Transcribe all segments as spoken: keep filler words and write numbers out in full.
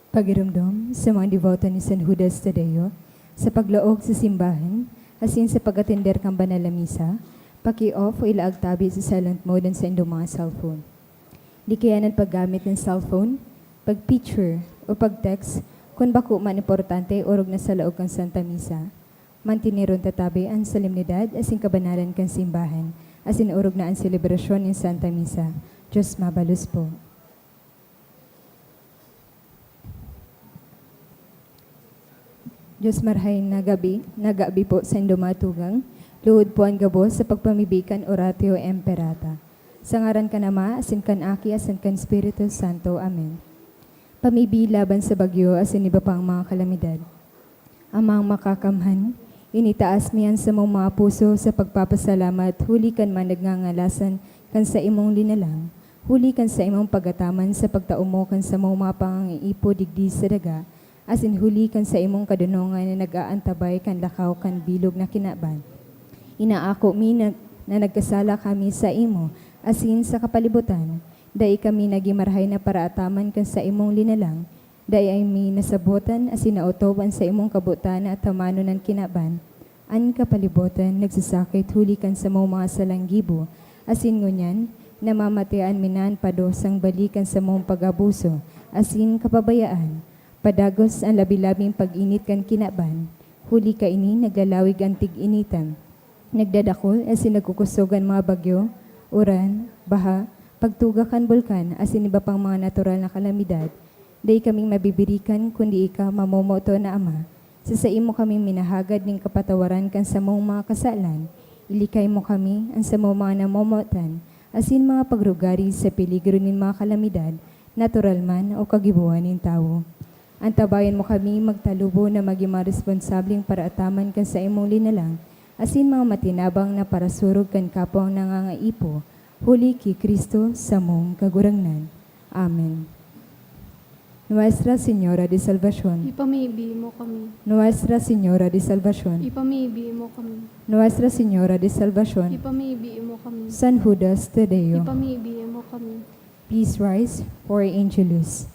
Pagiromdom sa mga deboto ni San Judas Tadeo, sa paglaog sa simbahan, asin sa pag-atender kan banal na misa, paki-off o ilaag tabi sa silent mode an saindong mga cellphone. Di kaya an paggamit nin cellphone, pag-picture, o pag-text kun bako man importante orog na sa laog kan Santa Misa. Manteneron ta tabi an solemnidad asin kabanalan kan simbahan, asin orog na an selebrasyon nin Santa Misa. Diyos mabalos po. Diyos marahay na gabi, na gabi po saindo mga tugang, luhod po an gabos sa pagpamibi kan Oratio Imperata. Sa ngaran kan Ama, asin kan Aki, asin kan Espiritu Santo. Amen. Pamibi laban sa bagyo asin iba pang mga kalamidad. Amang Makakamhan, initaas mi an samong mga puso sa pagpapasalamat huli kan mga nagngangalas kan saimong linalang, huli kan saimong pag-ataman sa pagtao mo kan samong mga pangangaipo digdi sa daga, asin huli kan saimong kadonongan na nag-aantabay kan lakaw kan bilog na kinaban. Inaako mi na, na nagkasala kami saimo asin sa kapalibutan. Dai kami nagin marahay na paraataman kan saimong linalang, dai mi nasabotan asin naotob an saimong kabotan na atamanon an kinaban. An kapalibotan nagsasakit huli kan samong mga salang gibo, asin ngunyan, namamatean mi na an padosang bali kan samong pag-abuso asin kapabayaan. Padagos an labi-labing pag-init kan kinaban, huli kaini naglalawig an tig-initan. Nagdadakul asin nagkukosog an mga bagyo, uran, baha, pagtuga kan bulkan asin iba pang mga natural na kalamidad. Dai kaming mabibirikan kundi ika, mamomoton na Ama. Sa saimo kaming minahagad nin kapatawaran kan samong mga kasalan. Ilikay mo kami, an samong mga namomotan, asin mga pagrugari sa peligro nin mga kalamidad, natural man o kagibohan nin tawo. Antabayan mo kami magtalubo na magin mga responsableng paraataman kan saimong linalang, asin mga matinabang na parasurog kan kapwang nangangaipo, huli ki Cristo, samong Kagurangnan. Amen. Nuestra Señora de Salvacion. Ipamibi mo kami. Nuestra Señora de Salvacion. Ipamibi mo kami. Nuestra Señora de Salvacion. Ipamibi mo kami. San Judas Tadeo. Ipamibi mo kami. Please rise for Angelus.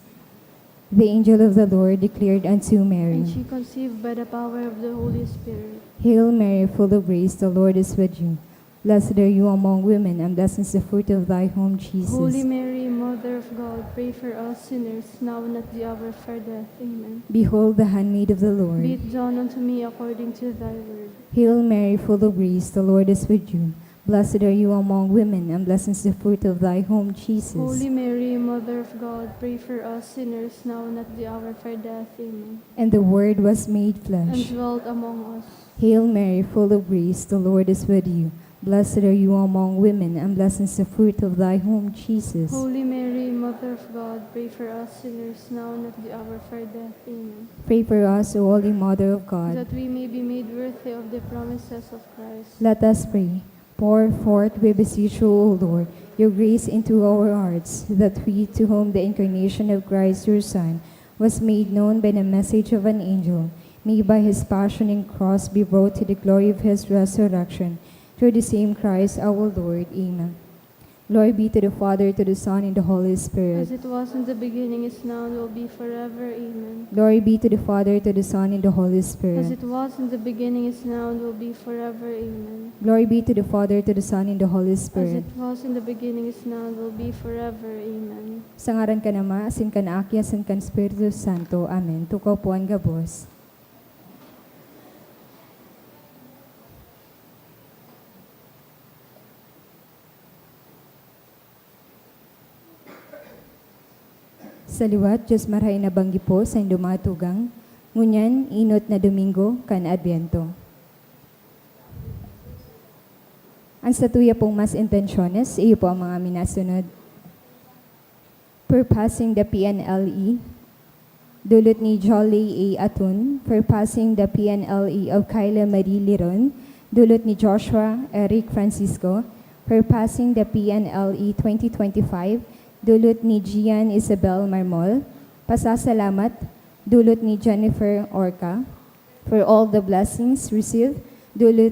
The angel of the Lord declared unto Mary. And she conceived by the power of the Holy Spirit. Hail Mary, full of grace, the Lord is with you. Blessed are you among women, and blessed is the fruit of thy womb, Jesus. Holy Mary, Mother of God, pray for us sinners, now and at the hour of our death. Amen. Behold the handmaid of the Lord. Be it done unto me according to thy word. Hail Mary, full of grace, the Lord is with you. Blessed are you among women, and blessed is the fruit of thy womb, Jesus. Holy Mary, Mother of God, pray for us sinners, now and at the hour of our death. Amen. And the Word was made flesh. And dwelt among us. Hail Mary, full of grace, the Lord is with you. Blessed are you among women, and blessed is the fruit of thy womb, Jesus. Holy Mary, Mother of God, pray for us sinners, now and at the hour of our death. Amen. Pray for us, O Holy Mother of God. That we may be made worthy of the promises of Christ. Let us pray. Pour forth, we beseech you, O Lord, your grace into our hearts, that we, to whom the incarnation of Christ your Son was made known by the message of an angel, may by his passion and cross be brought to the glory of his resurrection. Through the same Christ our Lord. Amen. Glory be to the Father, to the Son, and the Holy Spirit. As it was in the beginning, is now, and will be forever. Amen. Glory be to the Father, to the Son, and the Holy Spirit. As it was in the beginning, is now, and will be forever. Amen. Glory be to the Father, to the Son, and the Holy Spirit. As it was in the beginning, is now, and will be forever. Amen. Sa ngaran kan Ama, asin kan Aki, asin kan Espiritu Santo. Amen. Tukaw po an gabos. Sa liwat, Diyos marahay na banggi po saindo mga tugang, ngunyan, inot na Domingo kan Adbyento. Ang satuya pong mas intensyones, iyo po ang mga minasunod. For passing the P N L E, dulot ni Jolly A Atun. For passing the P N L E of Kyla Marie Liron, dulot ni Joshua Eric Francisco. For passing the P N L E twenty twenty-five, dulot ni Gian Isabel Marmol. Pasasalamat, dulot ni Jennifer Orca. For all the blessings received, dulot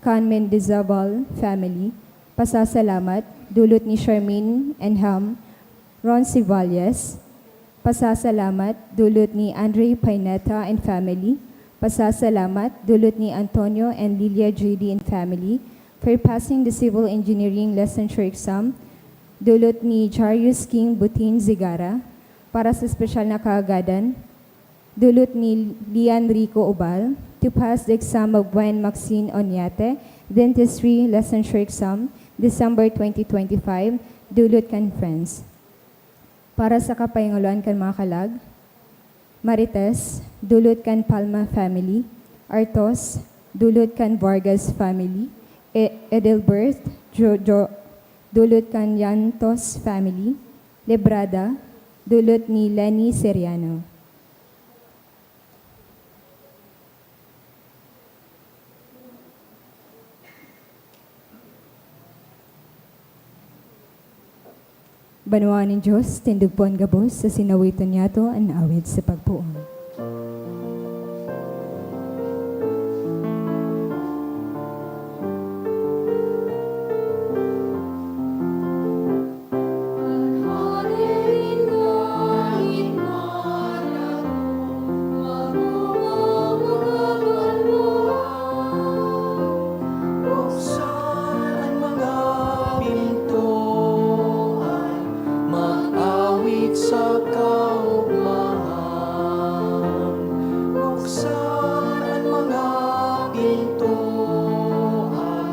kan Mendizabal family. Pasasalamat, dulot ni Charmaine and Ham Roncesvalles. Pasasalamat, dulot ni Andre Paineta and family. Pasasalamat, dulot ni Antonio and Lilia J D and family, for passing the civil engineering licensure exam. Dulot ni Jarius King Butin Zigara, para sa espesyal na kaagadan. Dulot ni Lian Rico Obal, to pass the exam of Gwen Maxine Onyate, Dentistry Licensure Exam, December twenty twenty-five, dulot kan friends. Para sa kapahingaluan kan mga kalag, Marites, dulot kan Palma family. Artos, dulot kan Vargas family. E-, Edelbert, Jo-, Jo-, dulot kan Yantos family. Lebrada, dulot ni Lenny Seriano. Banwaan nin Dios, tindog po an gabos, asin awiton niyato an awit sa pagpoon. Buksan an mga pintoan, mag-awit sa kaugmahan. Buksan an mga pintoan,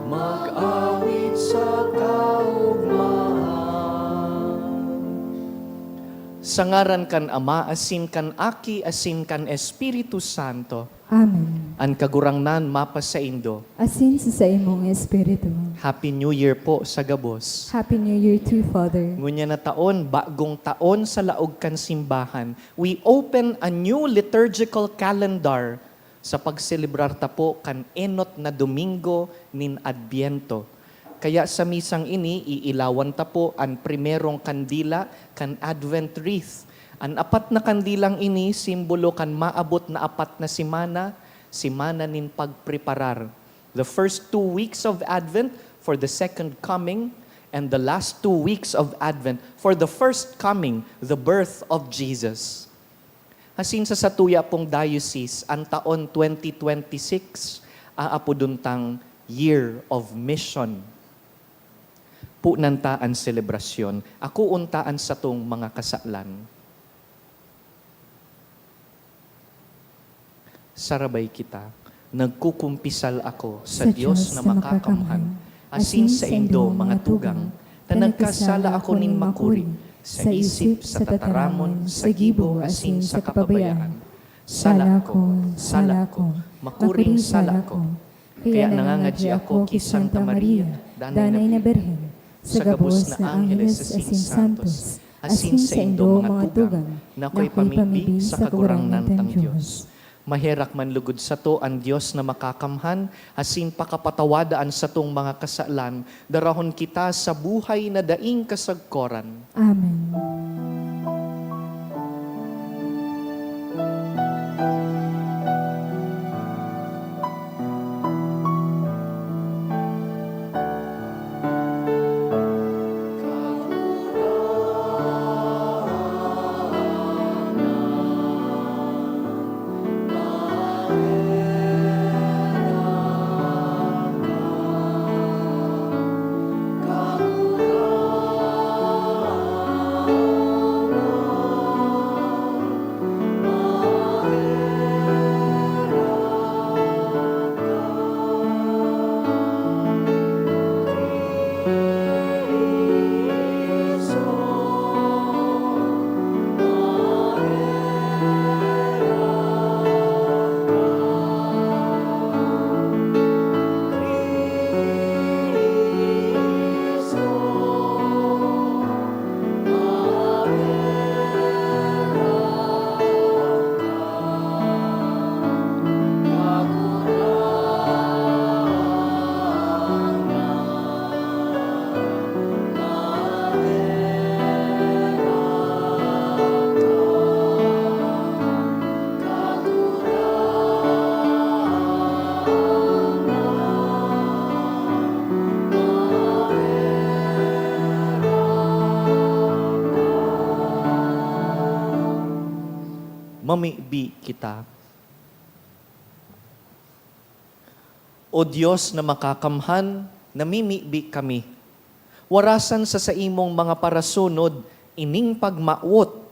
mag-awit sa kaugmahan. Sa ngaran kan Ama, asin kan Aki, asin kan Espiritu Santo. Amen. An Kagurangnan mapasaindo. Asin sa saimong espiritu. Happy New Year po sa gabos. Happy New Year too, Father. Ngunyan na taon, bagong taon sa laog kan simbahan. We open a new liturgical calendar sa pagselebrar ta po kan enot na Domingo nin Adbyento. Kaya sa misang ini, iilawan ta po an primerong kandila kan Advent wreath. An apat na kandilang ini, simbolo kan maabot na apat na semana, semana nin pagpreparar. The first two weeks of Advent for the second coming, and the last two weeks of Advent for the first coming, the birth of Jesus. Asin sa satuya pong diocese, an taon twenty twenty-six, aapodon tang Year of Mission. Punan ta an selebrasyon, akoon ta an satong mga kasalan. Sarabay kita. Nagkukumpisal ako sa Sa Dios Dios na na makakamhan, makakamhan, asin asin saindo, saindo, mga mga tugang, tugang, ta ta nagkasala nagkasala ako ako nin nin makuri, makuri, sa sa isip, isip, sa sa tataramon, tataramon, sa sa gibo, gibo, asin asin sa sa kapabayaan. kapabayaan. Sala ko, sala ko, makuring sala ko. Kaya nangangadyi ako ki Santa Maria, danay na Birhen, sa gabos na angheles asin santos, asin saindo, mga tugang, na ako'y pamibi sa Kagurangnan tang Dios. Maherak man lugod sato an Dios na makakamhan, asin pakapatawada an satong mga kasalan, darahon kita sa buhay na daing kasagkoran. Amen. Mamibi kita. O Dios na makakamhan, namimibi kami. Warasan sa saimong mga parasunod ining pagmawot,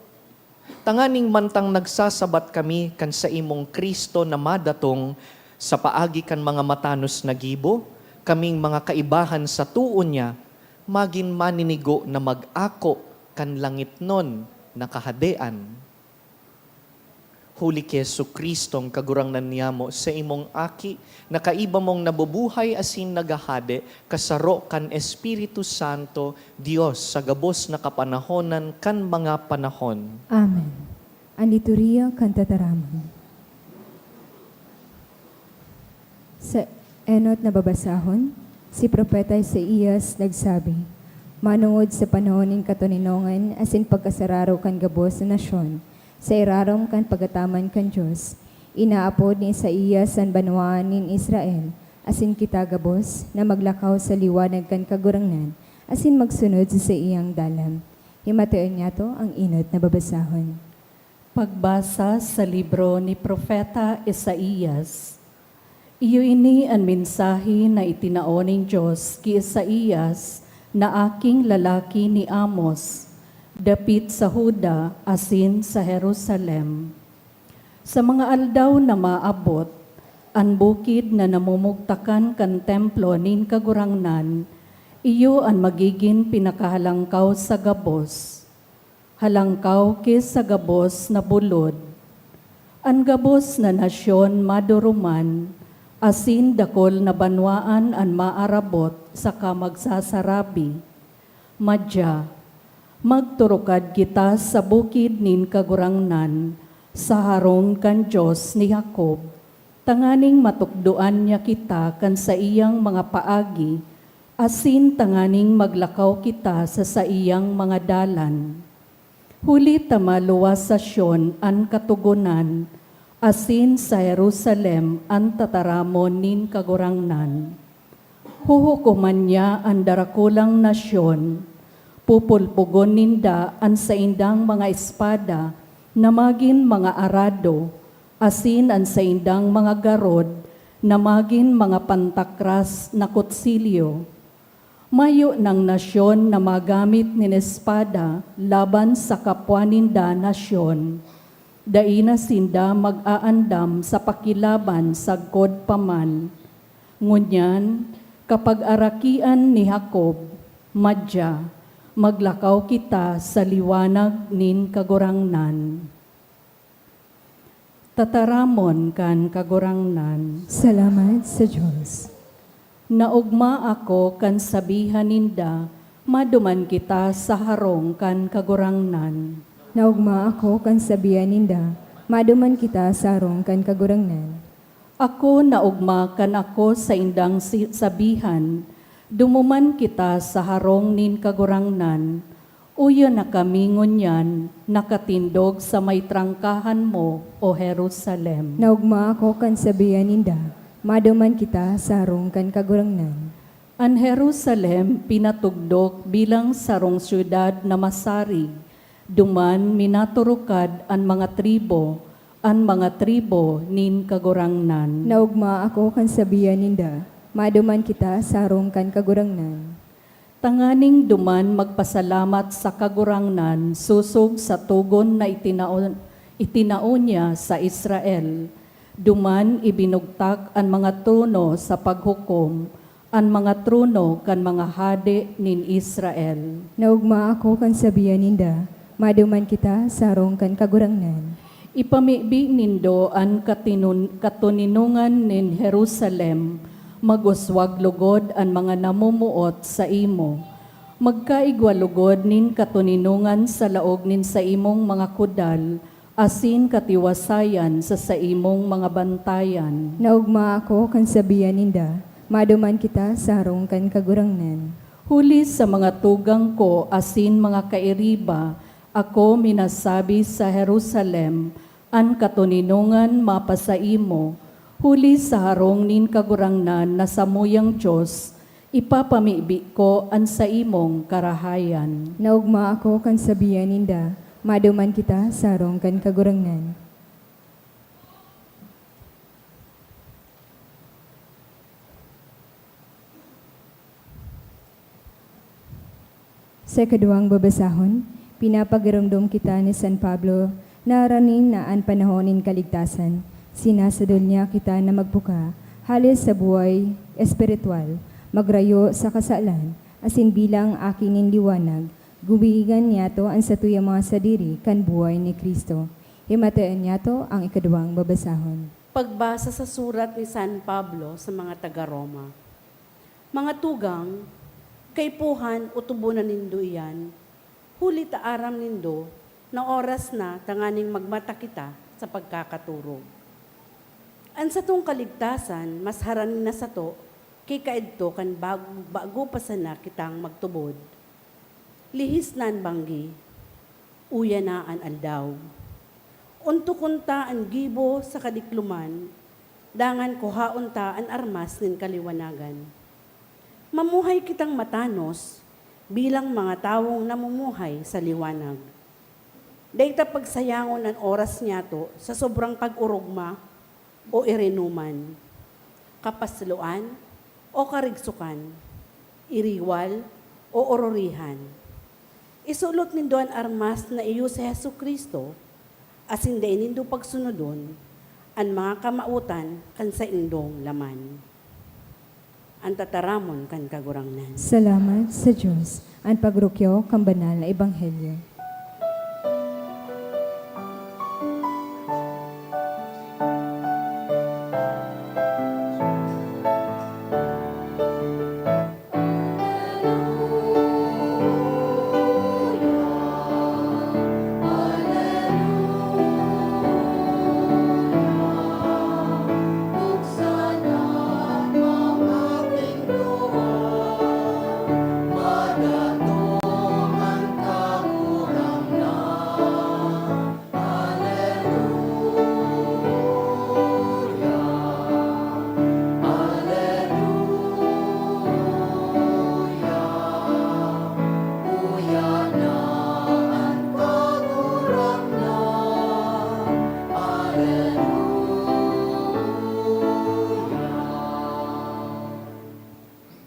tanganing mantang nagsasabat kami kan saimong Cristo na madatong, sa paagi kan mga matanos na gibo, kaming mga kaibahan sa too niya, magin maninigo na mag-ako kan langitnon na Kahadean. Huli ki Jesu-Cristong Kagurangnan niyamo, sa imong Aki, na kaiba mong nabubuhay asin naghahade, kasaro kan Espiritu Santo, Dios, sa gabos na kapanahonan kan mga panahon. Amen. An Liturhiya kan Tataramon. Sa enot na babasahon, si Propeta Isaias nagsabi, manongod sa panahon nin katoninongan asin pagkasararo kan gabos na nasyon, sa irarom kan pagataman kan Dios, inaapod ni Isaias an banwaan nin Israel, asin kita gabos na maglakaw sa liwanag kan Kagurangnan asin magsunod sa saiyang dalan. Himateon niyato an enot na babasahon. Pagbasa sa libro ni Propeta Isaias. Iyo ini an mensahe na itinao nin Dios ki Isaias na aking lalaki ni Amos, dapit sa Juda asin sa Jerusalem. Sa mga aldaw na maabot, an bukid na namumugtakan kan templo nin Kagurangnan, iyo an magigin pinakahalangkaw sa gabos. Halangkaw ki sa gabos na bulod. An gabos na nasyon maduruman, asin dakul na banwaan an maarabot saka magsasarabi, madya, magturukad kita sa bukid nin Kagurangnan, sa harong kan Dios ni Jacob, tanganing matukdoan niya kita kan saiyang mga paagi, asin tanganing maglakaw kita sa saiyang mga dalan. Huli ta maluwas sa Sion an Katogonan, asin sa Jerusalem an tataramon nin Kagurangnan. Huhukoman niya an darakulang nasyon, pupulpugon ninda an saindang mga espada na magin mga arado, asin an saindang mga garod na magin mga pantakras na kutsilyo. Mayo nang nasyon na magamit nin espada laban sa kapwa ninda nasyon. Dai na sinda mag-aandam sa pakilaban sagkod pa man. Ngunyan, kapagarakian ni Jacob, madya, maglakaw kita sa liwanag nin Kagurangnan. Tataramon kan Kagurangnan. Salamat sa Dios. Naogma ako kan sabihan ninda, "Maduman kita sa harong kan Kagurangnan." Naogma ako kan sabihan ninda, "Maduman kita sa harong kan Kagurangnan." Ako naogma kan ako saindang si-, sabihan, "Dumuman kita sa harong nin Kagurangnan." Uyo na kami ngunyan nakatindog sa may trangkahan mo, O Jerusalem. Naogma ako kan sabihan ninda, "Maduman kita sa harong kan Kagurangnan." An Jerusalem pinatugdok bilang sarong syudad na masarig. Duman minaturukad an mga tribo, an mga tribo nin Kagurangnan. Naogma ako kan sabihan ninda, "Maduman kita sa harong kan Kagurangnan." Tanganing duman magpasalamat sa Kagurangnan sosog sa togon na itinao, itinao niya sa Israel. Duman ibinugtak an mga trono sa paghukom, an mga trono kan mga hade nin Israel. Naogma ako kan sabihan ninda, "Maduman kita sa harong kan Kagurangnan." Ipamibi nindo an katinun-, katoninongan nin Jerusalem, mag-uswag logod an mga namumuot saimo. Magkaigwa logod nin katoninongan sa laog nin saimong mga kudal, asin katiwasayan sa saimong mga bantayan. Naogma ako kan sabihan ninda, "Maduman kita sa harong kan Kagurangnan." Huli sa mga tugang ko asin mga kairiba, ako minasabi sa Jerusalem, an katoninongan mapasaimo, huli sa harong nin Kagurangnan na samuyang Dios, ipapamibi ko an saimong karahayan. Naogma ako kan sabihan ninda, "Maduman kita sa harong kan Kagurangnan." Sa ikaduwang babasahon, pinapagiromdom kita ni San Pablo na ranin na an panahon nin kaligtasan, sinasadol niya kita na magpuka hali sa buhay espiritual, magrayo sa kasalan, asin bilang aki nin liwanag, gumigigan niyato an satuyang mga sadiri kan buhay ni Cristo. Himatayon niyato ang ikaduwang babasahon. Pagbasa sa surat ni San Pablo sa mga taga-Roma. Mga tugang, kaipuhan o tubonan nindo iyan, huli ta aram nindo na oras na tanganing magmata kita sa pagkakaturog. An satong kaligtasan mas harani na sato ki kaidto kan bago, bago pa sana kitang magtubod. Lihis na an banggi, uya na an aldaw. Ontokon ta an gibo sa kadikloman, dangan kuhaon ta an armas nin kaliwanagan. Mamuhay kitang matanos bilang mga tawong namumuhay sa liwanag. Dai ta pagsayangon an oras niyato sa sobrang pag-orogma o irinuman, kapasloan o karigsokan, iriwal o ororihan. Isulot nindo an armas na iyo si Jesu-Cristo, asin dai nindo pagsunodon an mga kamawotan kan saindong laman. An tataramon kan Kagurangnan. Salamat sa Dios. An pagrukyaw kan banal na ebanghelyo.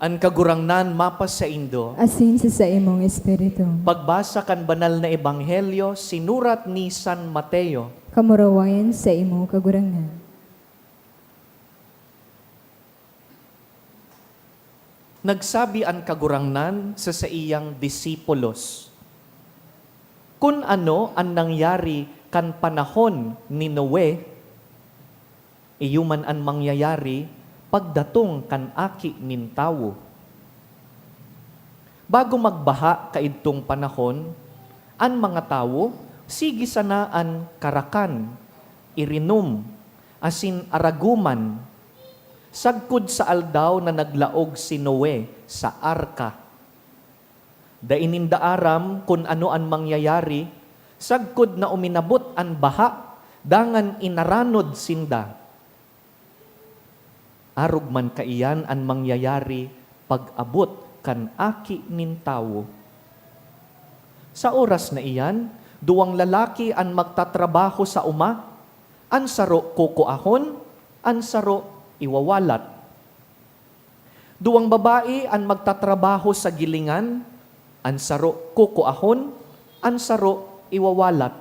An Kagurangnan mapasaindo. Asin sa saimong espiritu. Pagbasa kan Banal na Ebanghelyo sinurat ni San Mateo. Kamurawayan saimo, Kagurangnan. Nagsabi an Kagurangnan sa saiyang disipulos, "Kun ano an nangyari kan panahon ni Noe, iyo man an mangyayari pagdatong kan Aki nin Tawo. Bago magbaha kaidtong panahon, an mga tawo sige sana an karakan, irinom, asin aragoman, sagkod sa aldaw na naglaog si Noe sa arka. Dai ninda aram kun ano an mangyayari, sagkod na uminabot an baha dangan inaranod sinda. Arog man kaiyan an mangyayari pag-abot kan Aki nin Tawo. Sa oras na iyan, duwang lalaki an magtatrabaho sa oma, an saro kukuahon, an saro iwawalat. Duwang babayi an magtatrabaho sa gilingan, an saro kukuahon, an saro iwawalat.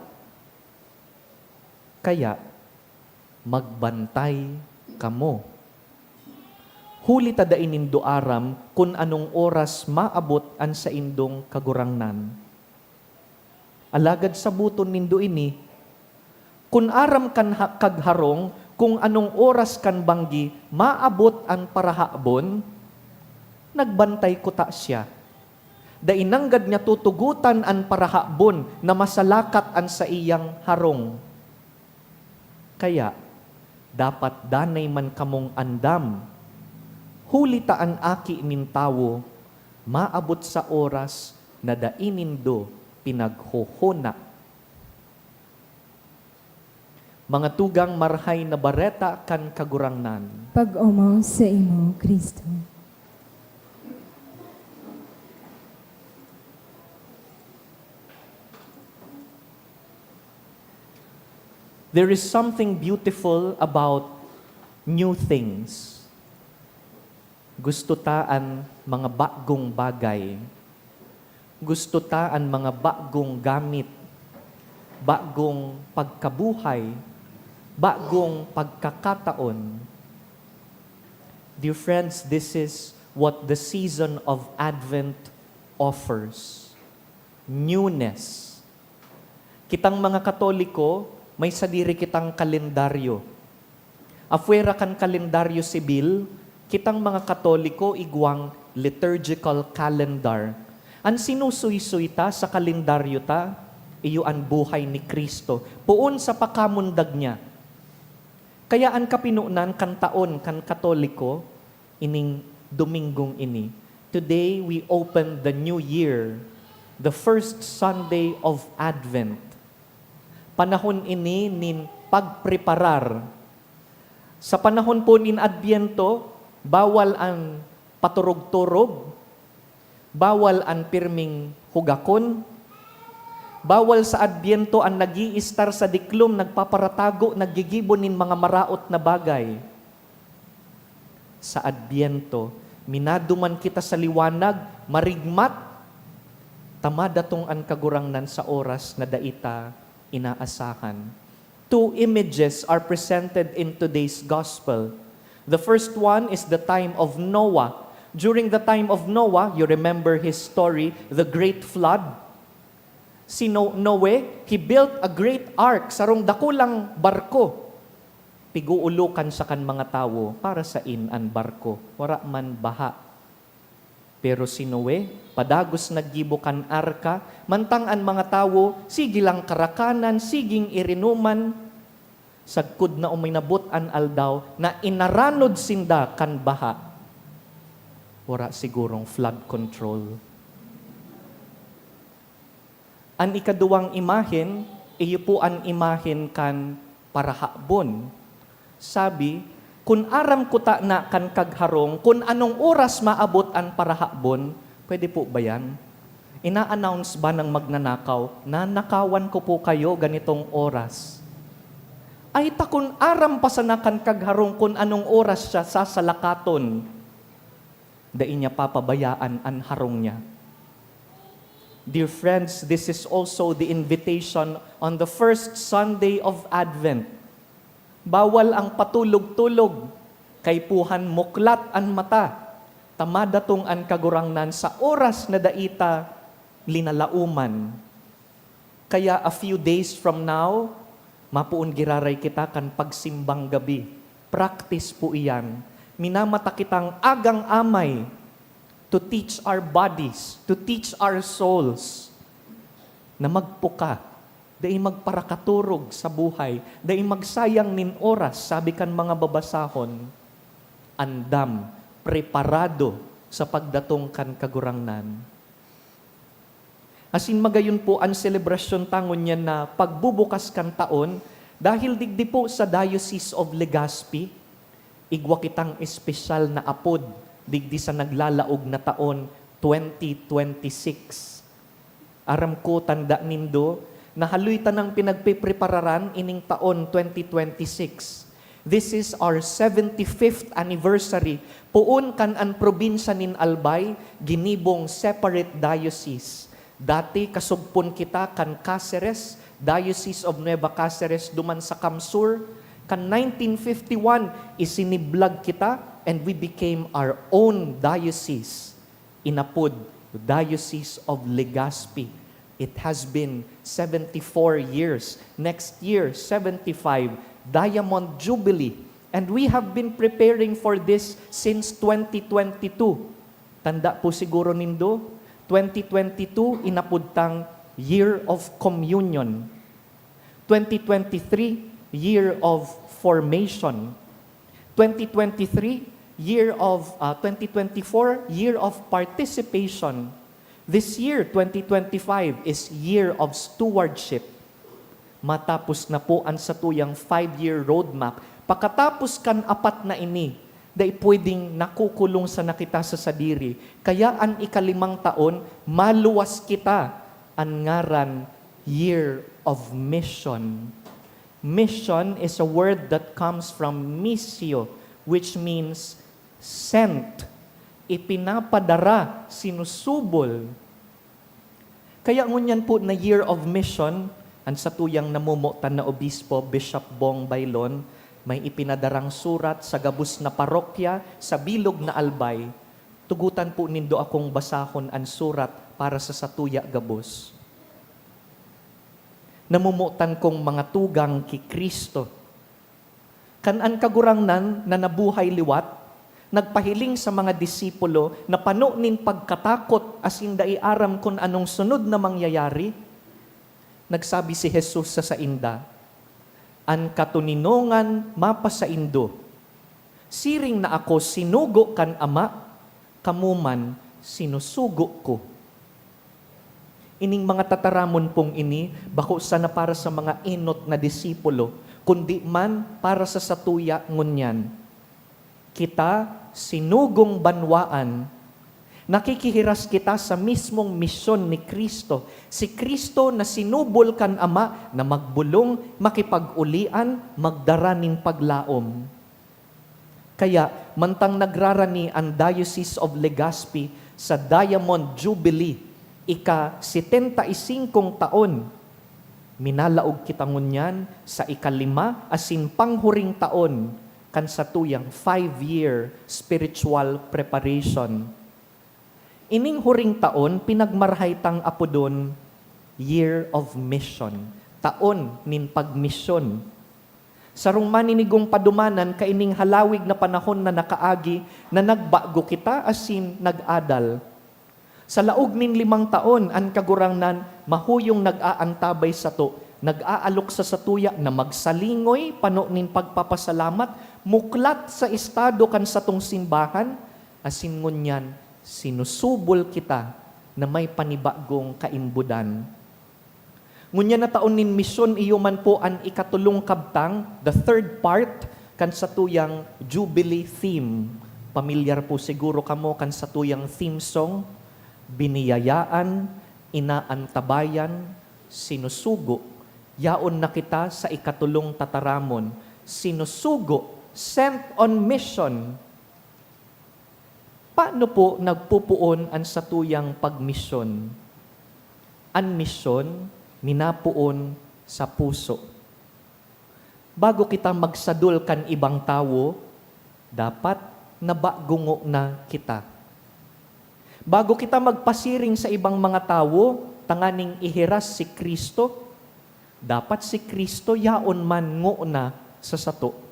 Kaya, magbantay kamo. Huli ta dai nindo aram kun anong oras maabot an saindong Kagurangnan. Alagad saboton nindo ini, kun aram kan ha-, kagharong kun anong oras kan banggi maabot an parahabon, nagbantay kuta siya. Dai nanggad niya tutugotan an parahabon na masalakat an saiyang harong. Kaya, dapat danay man kamong andam, huli ta an Aki nin Tawo maabot sa oras na dai nindo pinaghohona." Mga tugang, Marahay na Bareta kan Kagurangnan. Pag-omaw saimo, Cristo. There is something beautiful about new things. Gusto ta an mga bagong bagay. Gusto ta an mga bagong gamit, bagong pagkabuhay, bagong pagkakataon. Dear friends, this is what the season of Advent offers. Newness. Kitang mga Katoliko, may sadiri kitang kalendaryo. Apwera kan kalendaryo sibil, kitang mga Katoliko igwang liturgical calendar. An sinusuysoy ta sa kalendaryo ta, iyo an buhay ni Cristo, poon sa pakamundag niya. Kaya an kapinonan kan taon kan Katoliko, ining Dominggong ini, today we open the new year, the first Sunday of Advent. Panahon ini nin pagpreparar. Sa panahon po nin Adbyento, bawal an paturog-turog, bawal an pirming hugakon, bawal sa Adbyento an nag-iistar sa diklom, nagpaparatago, naggigibo nin mga maraot na bagay. Sa Adbyento, minaduman kita sa liwanag, marigmat, ta madatong an Kagurangnan sa oras na dai ta inaasahan. Two images are presented in today's gospel. The first one is the time of Noah. During the time of Noah, you remember his story, the great flood. Si No-, Noe, he built a great ark, sarong dakulang barko. Piguulukan siya kan mga tawo, "Para sain an barko? Wara man baha." Pero si Noe, padagos naggibo kan arka, mantang an mga tawo, sige lang karakanan, siging irinuman. Sagkod na uminabot an aldaw na inaranod sinda kan baha. Wara sigurong flood control. An ikaduwang imahen, iyo po an imahen kan parahabon. Sabi, "Kun aram kuta na kan kagharong kun anong oras maabot an parahabon, pwede po ba yan? Ina-announce ba ng magnanakaw, 'Nanakawan ko po kayo ganitong oras'? Ay ta kun aram pa sana kan kagharong kun anong oras siya sasalakaton." Dai niya papabayaan an harong niya. Dear friends, this is also the invitation on the first Sunday of Advent. Bawal ang patulog-tulog, kaipuhan muklat an mata, ta madatong an Kagurangnan sa oras na dai ta linalaoman. Kaya a few days from now, mapoon giraray kita kan pagsimbang gabi. Practice po iyan. Minamata kitang agang-amay to teach our bodies, to teach our souls na magpuka, dai magparakaturog sa buhay, dai magsayang nin oras, sabi kan mga babasahon. Andam, preparado sa pagdatong kan Kagurangnan. Asin magayon po an selebrasyon ta ngunyan na pagbubukas kan taon, dahil digdi po sa Diocese of Legazpi, igwa kitang espesyal na apod digdi sa naglalaog na taon, twenty twenty-six. Aram ko, tanda nindo, na haloy tanang pinagpeprepararan ining taon twenty twenty-six. This is our seventy-fifth anniversary. Poon kan an probinsya nin Albay, ginibong separate diocese. Dati, kasugpon kita kan Caceres, Diocese of Nueva Caceres, duman sa CamSur. Kan nineteen fifty-one, isiniblag kita and we became our own diocese. Inapod Diocese of Legazpi. It has been seventy-four years. Next year, seventy-five, Diamond Jubilee. And we have been preparing for this since twenty twenty-two. Tanda po siguro nindo, twenty twenty-two, inapod tang Year of Communion. Twenty twenty-three, year of formation. Twenty twenty-three, year of, ah, twenty twenty-four, year of participation. This year, twenty twenty-five, is year of stewardship. Matapos na po an satuyang five-year roadmap. Pakatapos kan apat na ini, dai pwedeng nakukulong sana kita sa sadiri. Kaya an ikalimang taon, maluwas kita. An ngaran, Year of Mission. Mission is a word that comes from missio, which means sent. Ipinapadara, sinusubol. Kaya ngunyan po na Year of Mission, an satuyang namomotan na Obispo, Bishop Bong Baylon, may ipinadarang surat sa gabos na parokya sa bilog na Albay. Tugutan po nindo akong basahon an surat para sa satuya gabos. Namomotan kong mga tugang ki Cristo. Kan an Kagurangnan na nabuhay liwat, nagpahiling sa mga disipulo na pano nin pagkatakot asin dai aram kun anong sunod na mangyayari, nagsabi si Jesus sa sainda, "An katoninongan mapasaindo. Siring na ako sinugo kan Ama, kamo man sinusugo ko." Ining mga tataramon pong ini bako sana para sa mga enot na disipulo, kundi man para sa satuya ngunyan. Kita, sinugong banwaan, nakikihiras kita sa mismong misyon ni Cristo, si Cristo na sinubol kan Ama na magbolong, makipag-ulian, magdara nin paglaom. Kaya, mantang nagrarani an Diocese of Legazpi sa Diamond Jubilee, ika-setenta y singkong taon, minalaog kita ngunyan sa ikalima asin panghuring taon kan satuyang five-year spiritual preparation. Ining huring taon, pinagmarahay tang apodon Year of Mission, Taon nin Pagmisyon. Sarong maninigong padumanan kaining halawig na panahon na nakaagi na nagbago kita asin nag-adal. Sa laog nin limang taon, an Kagurangnan mahuyong nag-aantabay sato, nag-aalok sa satuya na magsalingoy, pano nin pagpapasalamat, muklat sa estado kan satong simbahan, asin ngunyan sinusubol kita na may panibagong kaimbodan. Ngunyan na taon nin misyon, iyo man po an ikatolong kabtang, the third part, kan satuyang Jubilee theme. Pamilyar po siguro kamo kan satuyang theme song, "Biniyayaan, inaantabayan, sinusugo." Yaon na kita sa ikatolong tataramon, sinusugo, sent on mission. Paano po nagpupoon an satuyang pagmisyon? An misyon minapoon sa puso. Bago kita magsadol kan ibang tawo, dapat nabago ngona kita. Bago kita magpasiring sa ibang mga tawo tanganing ihiras si Cristo, dapat si Cristo yaon man ngona sa sato.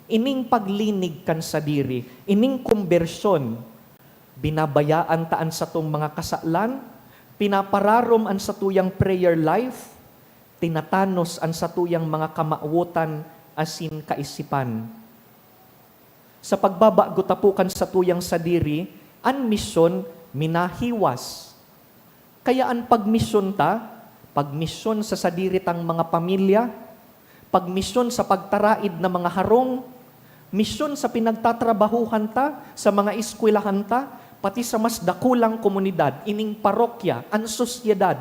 Ining paglinig kan sadiri, ining kombersyon, binabayaan ta an satong mga kasalan, pinapararom an satuyang prayer life, tinatanos an satuyang mga kamawotan asin kaisipan. Sa pagbabago ta po kan satuyang sadiri, an misyon minahiwas. Kaya an pagmisyon ta, pagmisyon sa sadiri tang mga pamilya, pagmisyon sa pagtaraid na mga harong, misyon sa pinagtatrabahuhan ta, sa mga eskwelahan ta, pati sa mas dakulang komunidad, ining parokya, an sosyedad.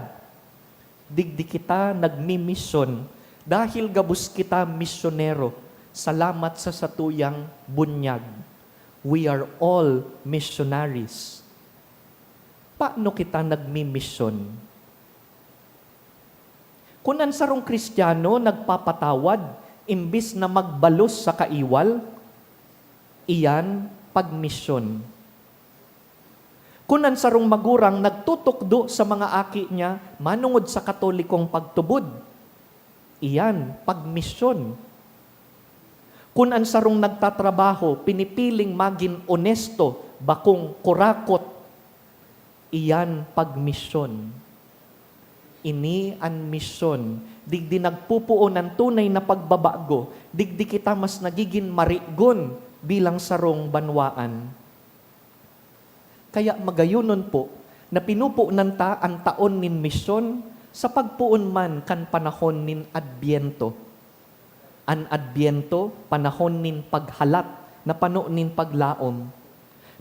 Digdi kita nagmimisyon dahil gabos kita misyonero. Salamat sa satuyang bunyag. We are all missionaries. Paano kita nagmimisyon? Kun an sarong Kristiyano nagpapatawad imbis na magbalos sa kaiwal, iyan pagmisyon. Kun an sarong magurang nagtutukdo sa mga aki niya manongod sa Katolikong pagtubod, iyan pagmisyon. Kun an sarong nagtatrabaho pinipiling magin onesto, bakong kurakot, iyan pagmisyon. Ini an misyon. Digdi nagpupoon an tunay na pagbabago. Digdi kita mas nagigin marigon bilang sarong banwaan. Kaya magayonon po na pinupunan ta an taon nin misyon sa pagpoon man kan panahon nin Adbyento. An Adbyento, panahon nin paghalat na pano nin paglaom.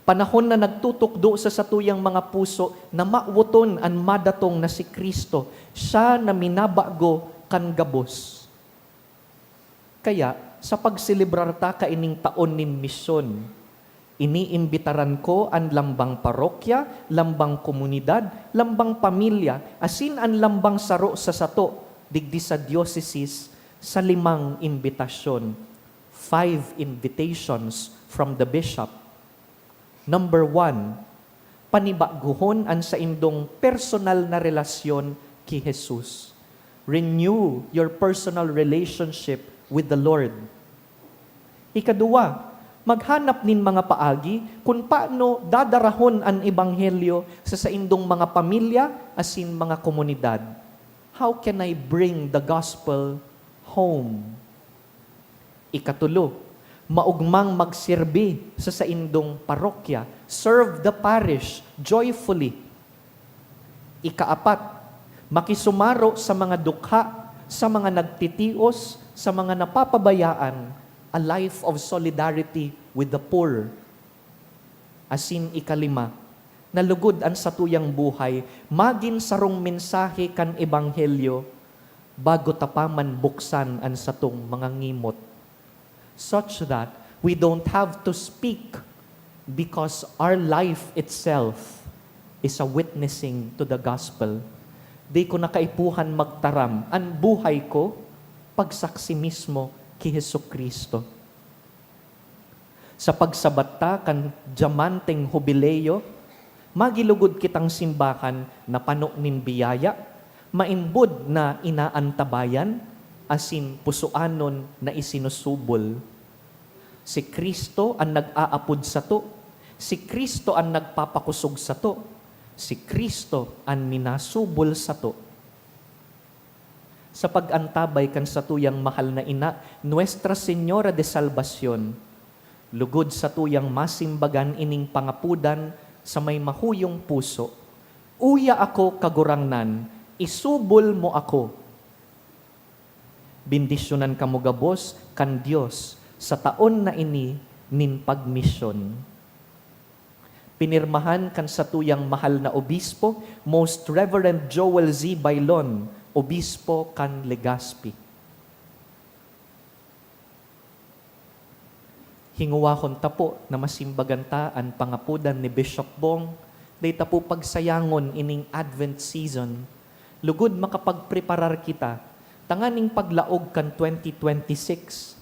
Panahon na nagtutukdo sa satuyang mga puso na mawoton an madatong na si Cristo, siya na minabago kan gabos. Kaya, sa pagselebrar ta kaining taon nin misyon, Iniimbitaran ko an lambang parokya, lambang komunidad, lambang pamilya, asin an lambang saro sa sato, digdi sa diocesis, sa limang imbitasyon. Five invitations from the bishop. Number one, panibagohon an saindong personal na relasyon ki Jesus. Renew your personal relationship with the Lord. Ikaduwa, maghanap nin mga paagi kun paano dadarahon an ebanghelyo sa saindong mga pamilya asin mga komunidad. How can I bring the gospel home? Ikatulo, maogmang magserbi sa saindong parokya. Serve the parish joyfully. Ikaapat, makisumaro sa mga dukha, sa mga nagtitios, sa mga napapabayaan, a life of solidarity with the poor. Asin ikalima, na lugod an satuyang buhay magin sarong mensahe kan ebanghelyo bago ta pa man buksan an satong mga ngimot, such that we don't have to speak because our life itself is a witnessing to the gospel. Di ko na kaipuhan magtaram, an buhay ko, pagsaksi mismo ki Jesu-Cristo. Sa pagsabat ta kan dyamanteng hubileo, magilugod kitang simbahan na pano nin biyaya, maimbod na inaantabayan, asin pusoanon na isinusubol. Si Cristo an nag-aapod sato, si Cristo an nagpapakosog sato, si Cristo an minasubol sato. Sa pag-antabay kan satuyang mahal na ina, Nuestra Señora de Salvacion, lugod satuyang masimbagan ining pangapodan sa may mahuyong puso, "Uya ako, Kagurangnan, isubol mo ako." Bendisyonan kamo gabos kan Dios sa taon na ini nin pagmisyon. Pinirmahan kan satuyang mahal na obispo, Most Reverend Joel Z. Bailon, Obispo kan Legazpi. Hinguwahon ta po na masimbagan ta an pangapodan ni Bishop Bong, dai ta po pagsayangon ining Advent season, lugod makapagpreparar kita tanganing paglaog kan twenty twenty-six.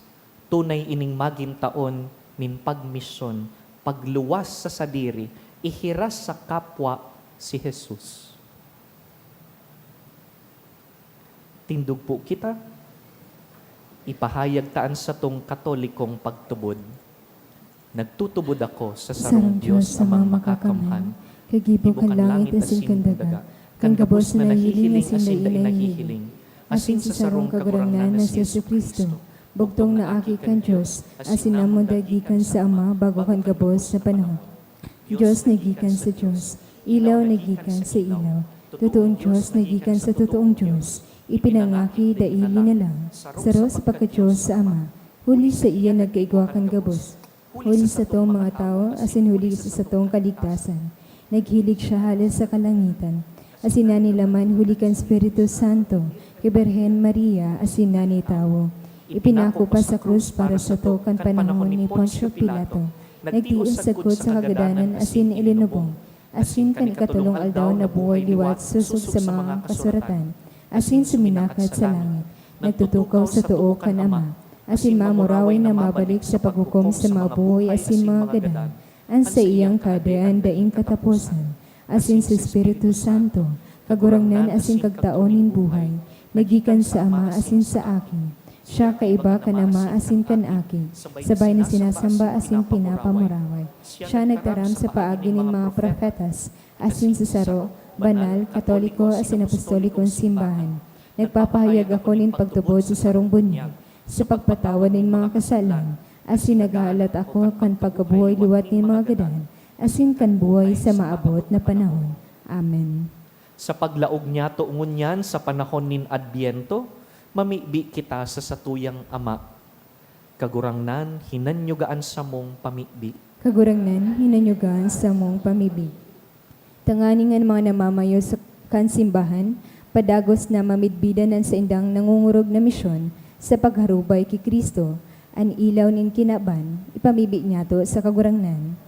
Tunay ining magin taon nin pagmisyon, pagluwas sa sadiri, ihiras sa kapwa si Jesus. Tindog po kita. Ipahayag ta an satong Katolikong pagtubod. Nagtutubod ako sa sarong Dios Amang Makakamhan, kagibo kan langit asin kan daga, kan gabos na nahihiling asin dai nahihiling, asin sa sarong Kagurangnan na si Jesu-Cristo, bugtong na Aki kan Dios, asin namundag gikan sa Ama bago kan gabos na panahon. Dios na gikan sa Dios, ilaw na gikan sa ilaw, totoong Dios na gikan sa totoong Dios, ipinangaki dai linalang, saro sa pagka-Dios sa Ama, huli saiya nagkaigwa kan gabos. Huli satong mga tawo asin huli sa satong kaligtasan, naghilig siya hale sa kalangitan, asin nanilaman huli kan Espiritu Santo, ki Birhen Maria, asin nanitawo. Ipinako pa sa krus para sato kan panahon ni Poncio Pilato. Nagtios sagkod sa kagadanan asin ilinubong, asin kan ikatolong aldaw nabuhay liwat sosog sa mga kasuratan, asin suminakat sa langit. Nagtutukaw sa too kan Ama, asin mamuraway na mabalik sa paghukom sa mga buhay asin mga gadan. An saiyang Kahadean daing kataposan, asin sa Espiritu Santo, Kagurangnan asin Kagtao nin buhay, na gikan sa Ama asin sa Aki. Siya kaiba kan Ama asin kan Aki, sabay na sinasamba asin pinapamuraway. Siya nagtaram sa paagi nin mga profetas, asin sa saro, banal, katoliko asin apostolikong simbahan. Nagpapahayag ako nin pagtubod sa sarong bunyag, sa pagpatawad nin mga kasalan, asin naghahalat ako kan pagkabuhay liwat nin mga gadan, asin kan buhay sa maabot na panahon. Amen. Sa paglaog niyato ngunyan sa panahon nin Adbyento, mamibi kita sa satuyang Ama. Kagurangnan, hinanyuga an samong pamibi. Kagurangnan, hinanyuga an samong pamibi. Tanganing an mga namamayo sa, kan simbahan, padagos na mamidbidan an saindang nangongorog na misyon sa pagharubay ki Cristo, an ilaw nin kinaban, ipamibi niyato sa Kagurangnan.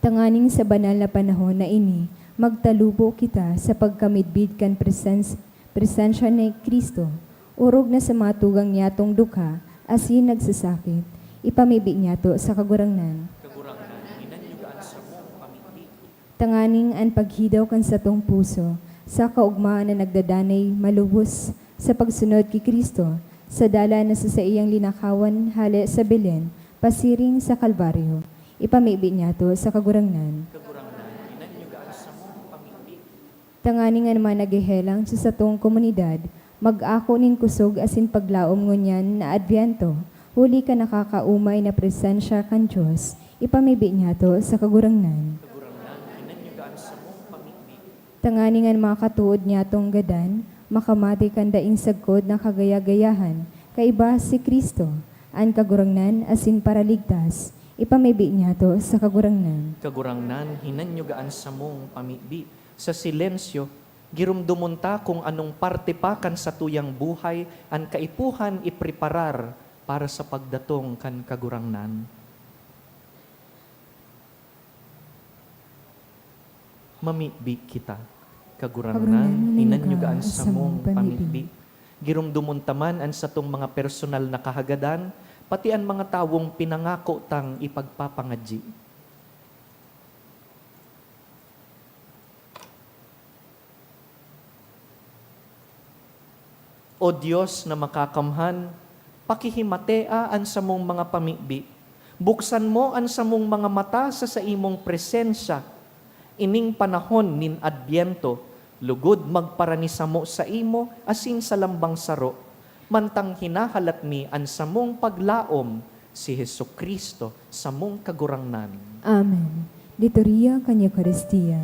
Tanganing sa banal na panahon na ini, magtalubo kita sa pagkamidbid kan presens-, presensya ni Cristo, orog na sa mga tugang niyatong dukha asin nagsasakit. Ipamibi niyato sa Kagurangnan. Kagurangnan, hinanyugaan sa mong pamibi. Tanganing an paghidaw kan satong puso sa kaugmahan na nagdadanay malubos sa pagsunod ki Cristo, sa dalan na sa saiyang linakawan hale sa Belen pasiring sa Kalbaryo. Ipamibi niyato sa Kagurangnan. Kagurangnan, hinanyugaan sa mong pamibi. Tanganing an mga naghehelang sa satong komunidad mag-ako nin kusog asin paglaom ngunyan na Adbyento, huli kan nakakaomay na presensya kan Dios, ipamibi niyato sa Kagurangnan. Kagurangnan, hinanyugaan sa mong pamibi. Tanganing an mga katood niyatong gadan makamate kan daing sagkod na kagaya-gayahan, kaiba si Cristo, an Kagurangnan asin Paraligtas, ipamibi niyato sa Kagurangnan. Kagurangnan, hinanyugaan sa mong pamibi. Sa silensyo, giromdomon ta kung anong parte pa kan satuyang buhay an kaipuhan ipreparar para sa pagdatong kan Kagurangnan. Mamibi kita. Kagurangnan, Kagurangnan, hinanyugaan hinanyugaan sa sa mong mong pamibi. Pamibi. Giromdomon ta man an satong mga personal na kahagadan, pati an mga tawong pinangako tang ipagpapangadyi. O Dios na makakamhan, pakihimatea an samong mga pamibi. Buksan mo an samong mga mata sa saimong presensya. Ining panahon nin Adbyento, lugod magparanisamo saimo asin sa lambang saro, mantang hinahalat mi an samong paglaom, si Jesu-Cristo, samong Kagurangnan. Amen. Liturhiya kan Eukaristia.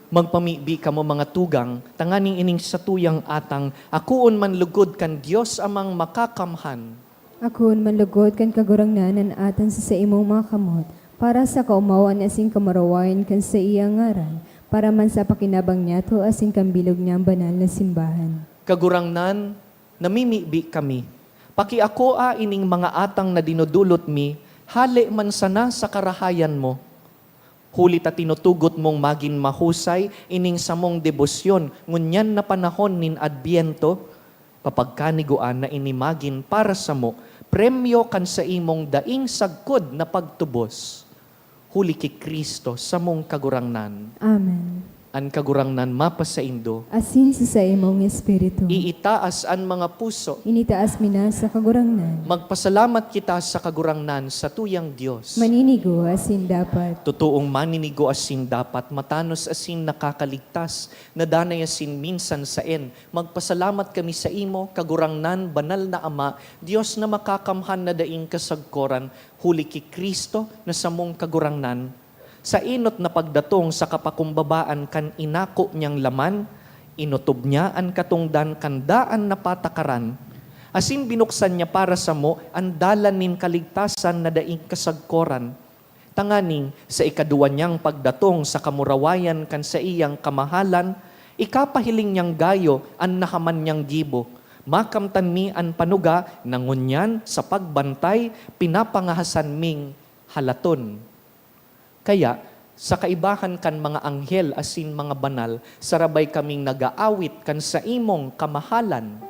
Magpamibi kamo, mga tugang, tanganing ining satuyang atang akoon man lugod kan Dios Amang Makakamhan. Akoon man lugod kan Kagurangnan an atang sa saimong mga kamot, para sa kaomawan asin kamurawayan kan saiyang ngaran, para man sa pakinabang niyato asin kan bilog niyang banal na simbahan. Kagurangnan, namimibi kami. Pakiakoa ining mga atang na dinodolot mi, hale man sana sa karahayan mo. Huli ta tinutugot mong magin mahusay ining samong debosyon ngunyan na panahon nin Adbyento, papagkanigoan na ini magin para samo premyo kan saimong daing sagkod na pagtubos. Huli ki Cristo, samong Kagurangnan. Amen. An Kagurangnan mapasaindo. Asin sa saimong espiritu. Iitaas an mga puso. Initaas mi na sa Kagurangnan. Magpasalamat kita sa Kagurangnan, satuyang Dios. Maninigo asin dapat. Totoong maninigo asin dapat, matanos asin nakakaligtas, na danay asin minsan saen. Magpasalamat kami saimo, Kagurangnan, Banal na Ama, Dios na makakamhan na daing kasagkoran, huli ki Cristo na samong Kagurangnan. Sa enot na pagdatong sa kapakumbabaan kan inako niyang laman, inotob niya an katongdan kan daan na patakaran, Asin binuksan niya para samo an dalan nin kaligtasan na daing kasagkoran, tanganing sa ikaduwa niyang pagdatong sa kamurawayan kan saiyang kamahalan, ikapahiling niyang gayo an nahaman niyang gibo. Makamtan mi an panuga na ngunyan sa pagbantay pinapangahasan ming halaton. Kaya, sa kaibahan kan mga anghel asin mga banal, sarabay kaming nag-aawit kan saimong kamahalan.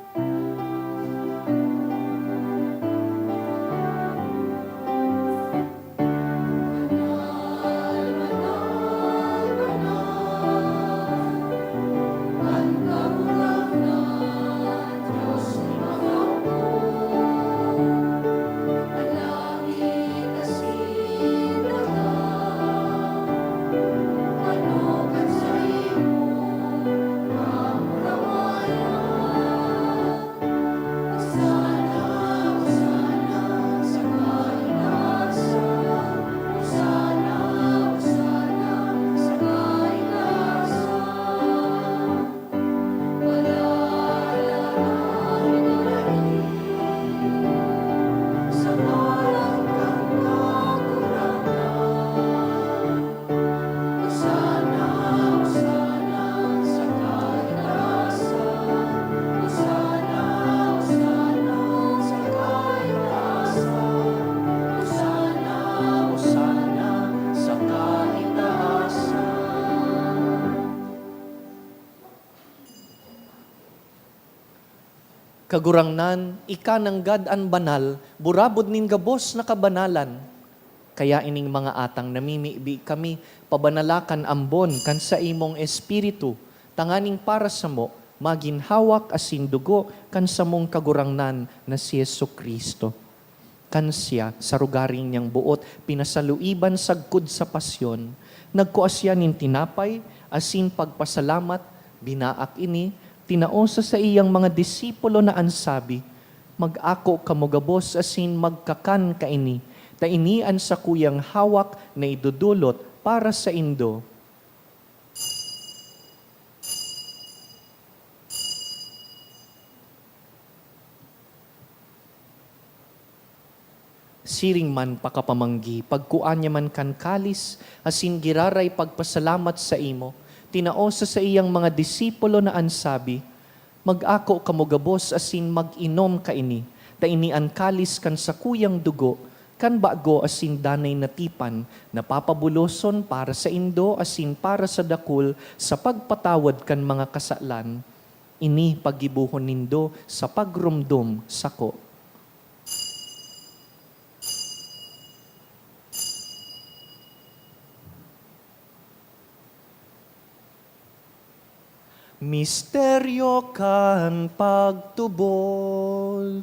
Kagurangnan, ika nanggad an banal, burabod nin gabos na kabanalan. Kaya ining mga atang namimibi kami, pabanala kan ambon kan saimong Espiritu, tanganing para samo, magin hawak asin dugo kan samong Kagurangnan na si Jesu-Cristo. Kan siya, sa rogaring niyang boot, pinasaluiban sagkod sa pasyon, nagkua siya nin tinapay, asin pagpasalamat, binaak ini, tinao sa saiyang mga disipulo na an sabi, "Mag-ako kamo gabos asin magkakan kaini, ta ini an sakuyang hawak na idodolot para saindo." Siring man pakapamanggi, pagkua niya man kan kalis, asin giraray pagpasalamat saimo, tinao sa saiyang mga disipulo na an sabi, "Mag-ako kamo gabos asin mag-inom kaini, ta ini an kalis kan sakuyang dugo, kan bago asin danay na tipan, na papabuloson para saindo asin para sa dakul sa pagpatawad kan mga kasalan. Ini paggibohon nindo sa pagromdom sako." Misteryo kan pagtubod.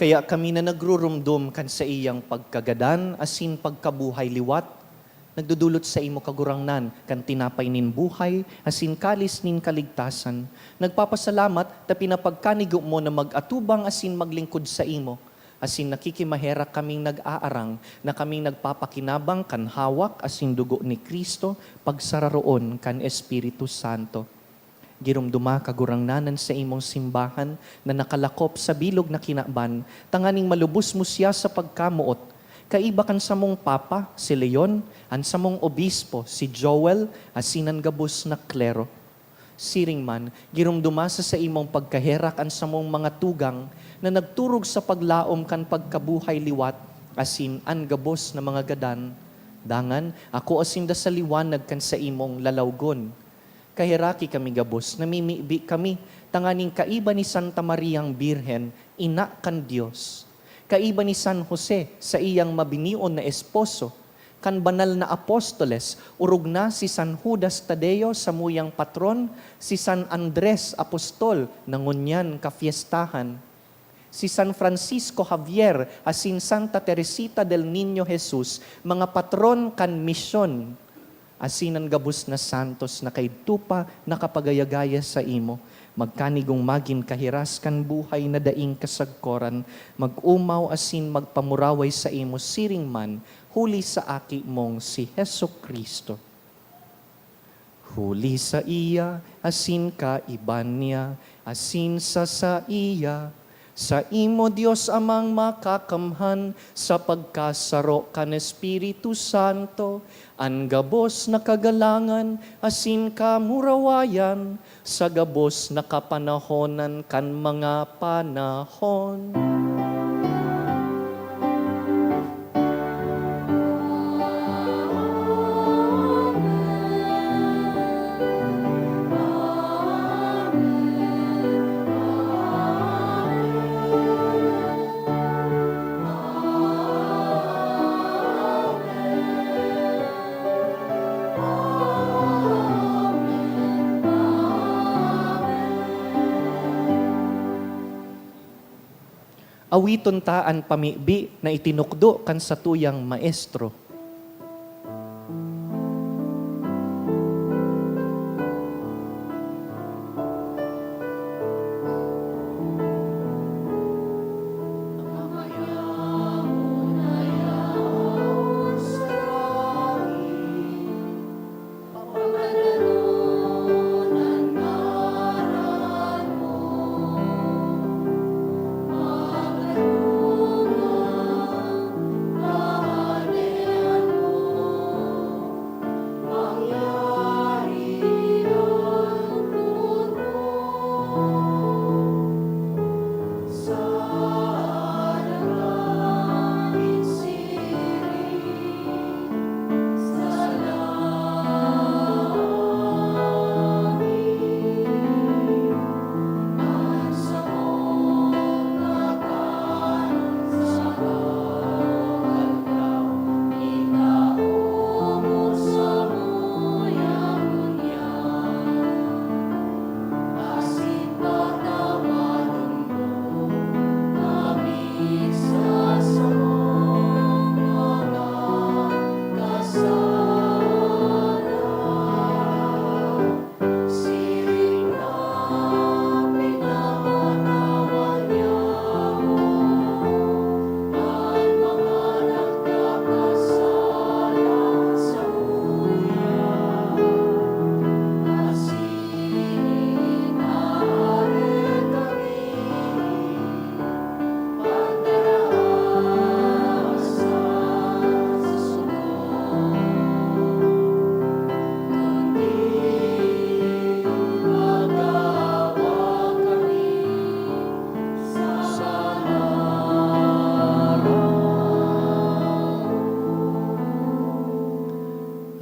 Kaya kami na nagruromdom kan saiyang pagkagadan asin pagkabuhay liwat, nagdodolot saimo, Kagurangnan, kan tinapay nin buhay asin kalis nin kaligtasan. Nagpapasalamat ta pinapagkanigo mo na mag-atubang asin maglingkod saimo. Asin nakikimaherak kaming nag-aarang na kaming nagpapakinabang kan hawak asin dugo ni Cristo, pagsararoon kan Espiritu Santo. Giromdoma, Kagurangnan, an saimong simbahan na nakalakop sa bilog na kinaban, tanganing malubos mo siya sa pagkamoot, kaiba kan samong Papa, si Leon, an samong Obispo, si Joel, asin an gabos na klero. Siring man, giromdoma sa saimong pagkaherak an samong mga tugang na nagturog sa paglaom kan pagkabuhay liwat asin an gabos na mga gadan. Dangan, akoa sinda sa liwanag kan saimong lalawgon. Kaheraki kami gabos, namimibi kami, tanganing kaiba ni Santa Mariang Birhen, ina kan Dios, kaiba ni San Jose, saiyang mabinion na esposo, kan banal na apostoles, orog na si San Judas Tadeo, samuyang patron, si San Andres Apostol, na ngunyan kapyestahan. Si San Francisco Javier asin Santa Teresita del Niño Jesus, mga patron kan misyon, asin an gabos na santos na kaidto pa nakapagayagaya saimo, magkanigong magin kahiras kan buhay na daing kasagkoran, mag-omaw asin magpamuraway saimo siring man, huli sa Aki mong si Jesu-Cristo. Huli saiya, asin kaiba niya, asin sa saiya, saimo, Dios Amang Makakamhan, sa pagkasaro kan Espiritu Santo, an gabos na kagalangan asin kamurawayan, sa gabos na kapanahonan kan mga panahon. Awiton ta an pamibi na itinukdo kan satuyang Maestro.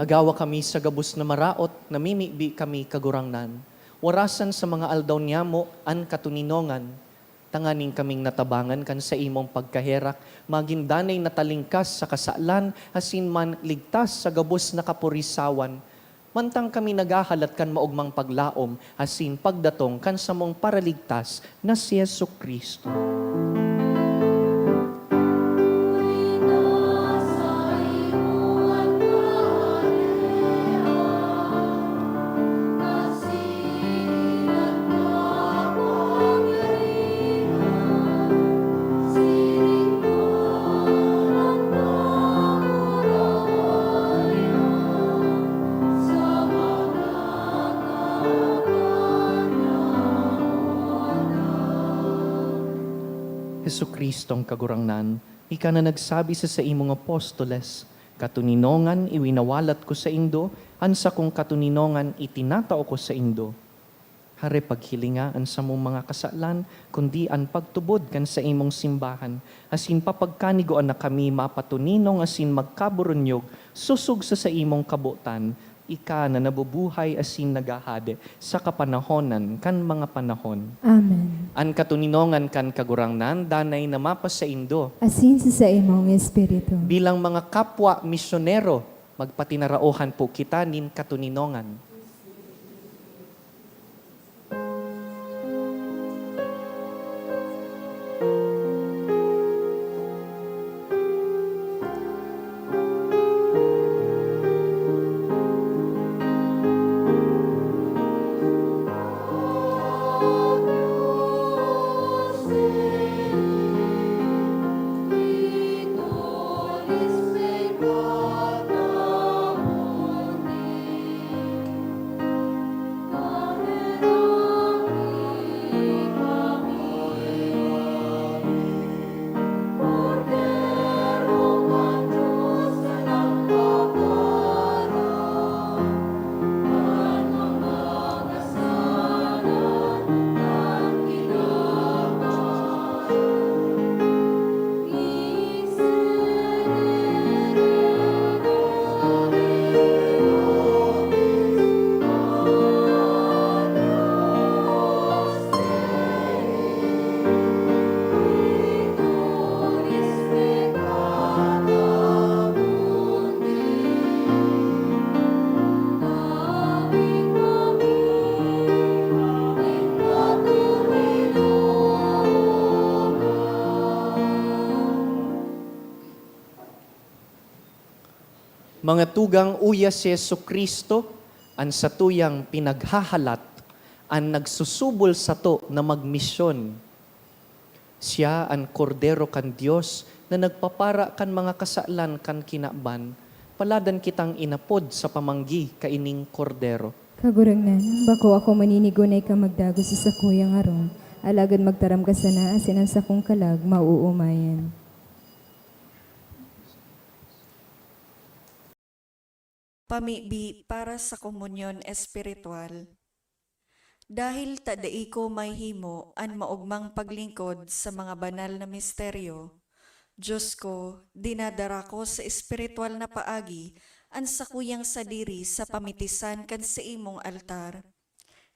Agawa kami sa gabos na maraot, namimibi kami, Kagurangnan. Warasan sa mga aldaw niyamo an katoninongan, tanganing kaming natabangan kan saimong pagkaherak, magin danay na talingkas sa kasalan, asin man ligtas sa gabos na kapurisawan, mantang kami naghahalat kan maogmang paglaom asin pagdatong kan samong Paraligtas na si Jesu-Cristo. Jesu-Cristong Kagurangnan, ika na nagsabi sa saimong apostoles, "Katoninongan iwinawalat ko saindo, an sakong katoninongan itinatao ko saindo." Hare paghilinga an samong mga kasalan, kundi an pagtubod kan saimong simbahan, asin papagkanigoan na kami mapatoninong asin magkaburunyog sosog sa saimong kabotan, ika na nabubuhay asin naghahade sa kapanahonan kan mga panahon. Amen. An katoninongan kan Kagurangnan danay na mapasaindo. Asin sa saimong espiritu. Bilang mga kapwa misyonero, magpatinaraohan po kita nin katoninongan. Mga tugang, uya si Jesu-Cristo, an satuyang pinaghahalat, an nagsusubol sato na magmisyon. Siya an Kordero kan Dios na nagpapara kan mga kasalan kan kinaban, paladan kitang inapod sa pamanggi kaining Kordero. Kagurangnan, bako ako maninigo na ika magdagos sa sakuyang harong, alagad magtaram ka sana asin an sakong kalag maoomayan. Pamibi para sa komunyon espiritual. Dahil ta dai ko mahihimo an maogmang paglingkod sa mga banal na misteryo, Diyos ko, dinadara ko sa espiritual na paagi an sakuyang sadiri sa pamitisan kan saimong altar.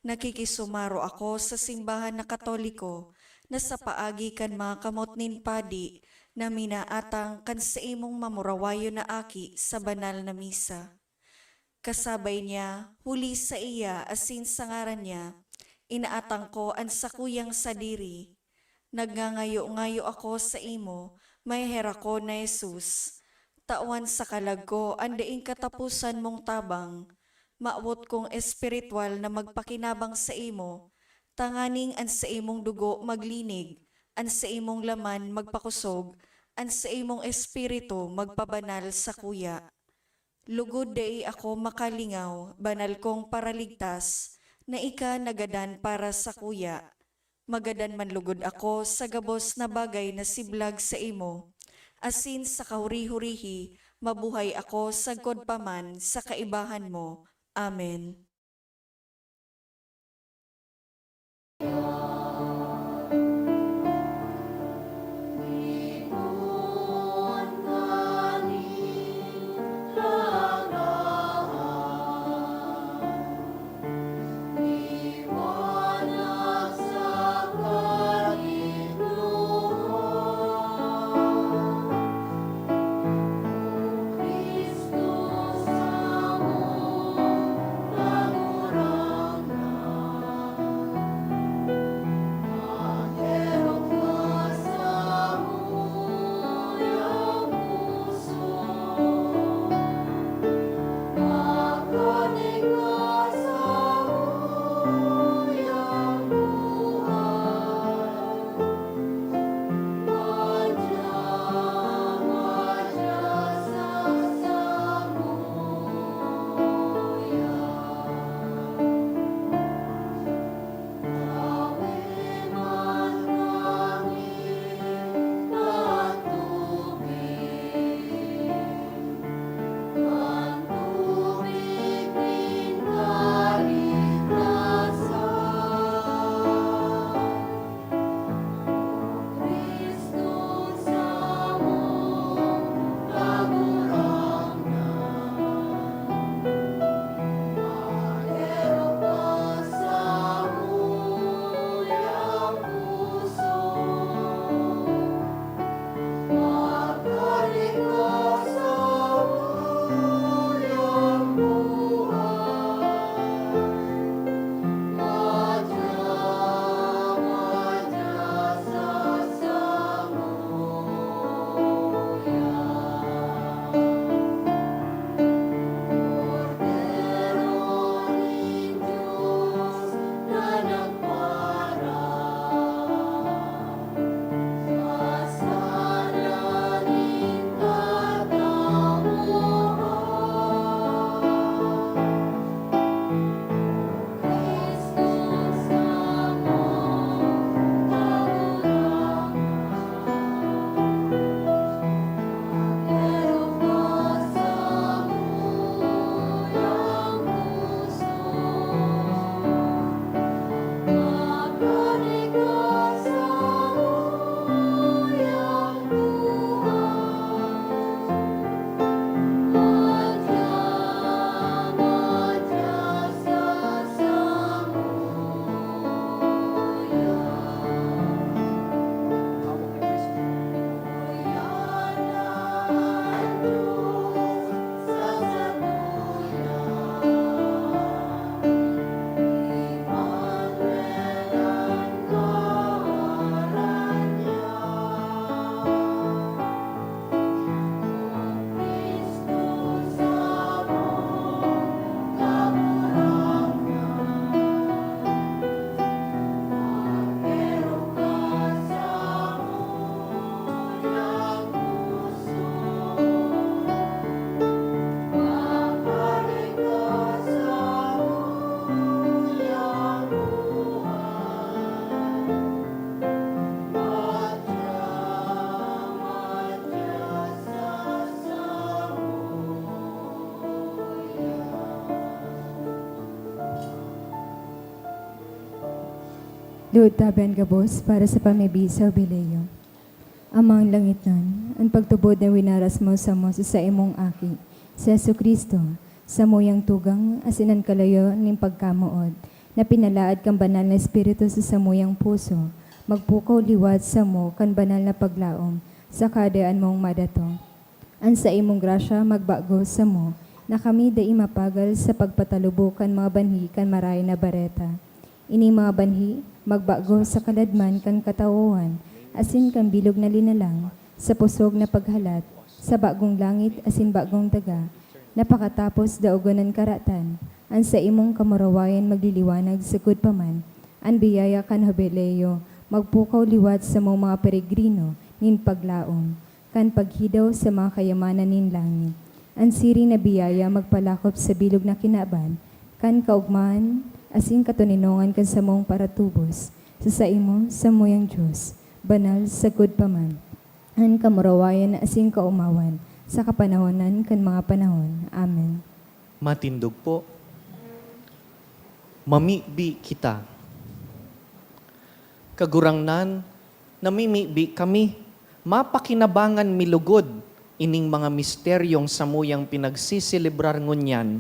Nakikisumaro ako sa simbahan na Katoliko na sa paagi kan mga kamot nin padi na minaatang kan saimong mamurawayon na aki sa banal na misa. Kasabay niya, huli saiya asin sa ngaran niya, inaatang ko an sakuyang sadiri. Nagngangayo-ngayo ako saimo, maheherakon na Jesus. Tawan sa kalag ko an daing kataposan mong tabang. Mawot kong espiritual na magpakinabang saimo, tanganing an saimong dugo maglinig, an saimong laman magpakosog, an saimong espiritu magpabanal sakuya. Lugod dai ako makalingaw, banal kong Paraligtas, na ika nagadan para sakuya. Magadan man lugod ako sa gabos na bagay na siblag saimo, asin sa kahuri-hurihi mabuhay ako sagkod pa man sa kaibahan mo. Amen. Lord, tabi an gabos para sa pamibi sa Jubileo. Amang langitnon, an pagtubod na winaras mo samo sa saimong Aki, si Jesu-Cristo, samuyang tugang asin an kalayo nin pagkamoot, na pinalaad kan Banal na Espiritu sa samuyang puso, magpukaw liwat samo kan banal na paglaom sa kada an mong madato. An saimong grasya magbago samo, na kami dai mapagal sa pagpatalubo kan mga banhi kan Marahay na Bareta. Ini mga banhi magbago sa kaladman kan katawohan asin kan bilog na linalang, sa pusog na paghalat sa bagong langit asin bagong daga, na pakatapos daogon an karatan, an saimong kamurawayan magliliwanag sagkod pa man. An biyaya kan Jubileo magpukaw liwat samong mga peregrino nin paglaom kan paghidaw sa mga kayamanan nin langit. An siring na biyaya magpalakop sa bilog na kinaban kan kaogmahan asin katoninongan kan samong paratubos sa saimo, samuyang Dios, banal sagkod pa man, an kamurawayan asin kaomawan sa kapanahonan kan mga panahon. Amen. Matindog po. Mamibi kita. Kagurangnan, namimibi kami. Mapakinabangan mi lugod ining mga misteryong samuyang pinagsiselebrar ngunyan.